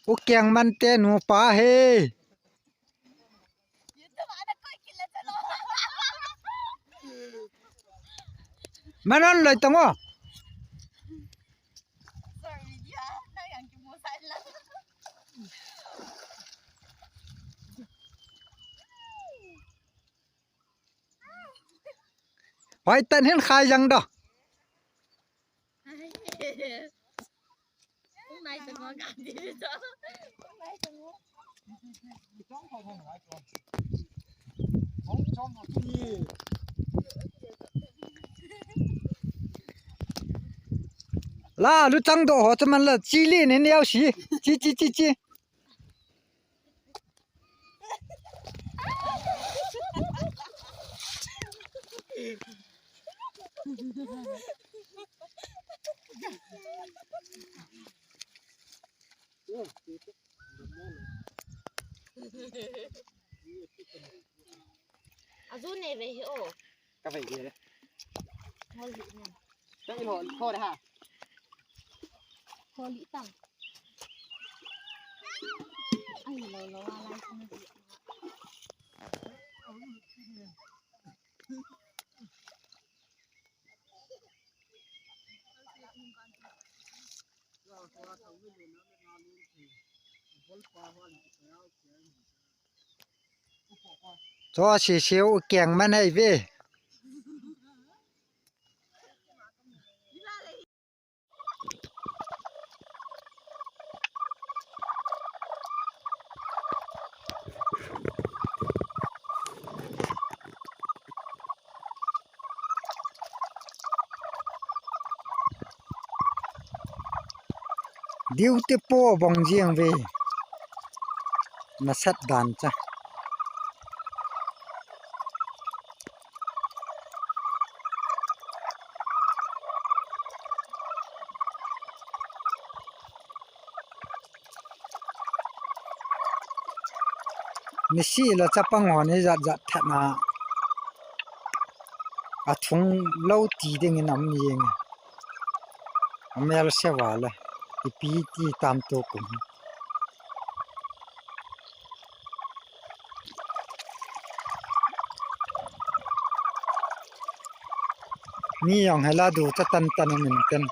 ໂອ ແກງມັນແຕ່ໜູປາເຮ. ມານອນເລີຍຕັງໂອ. ຫອຍຕັນເຫັນຂາຍັງດອກ. ລາ ຮູ້ຈັກໂດ ຫອຈະມັນລະ ຈີລີນເຫັນແອວສີ ຈີ ຈີ ຈີ ຈີ. ອາຊູເນເວໂອ ກາເຟເດ ໂຮລິເນ ເຈົ້າອີໂຮ ໂທດເດ້ອ ໂຮລິຕັງ ໄອ້ໂລໂລອາໄລ ໂທຊິຊິວແກງມັນໃຫ້ເວ. ດິວເຕໂປ ບອງຈຽງເວ ມາສັດດານຈ້ະ. ນິຊິລະຈະປັງຫອນໃຫ້ຢາດຢາດແທນາ ອາທຸງເລົ່າຕີເດງນຳເອງ ອາແມລເຊວາລະ ອີປີຕີຕາມໂຕກຸມ. ມີຫຍັງໃຫ້ລາດູຈະຕັນຕັນເໝັນເຕັນ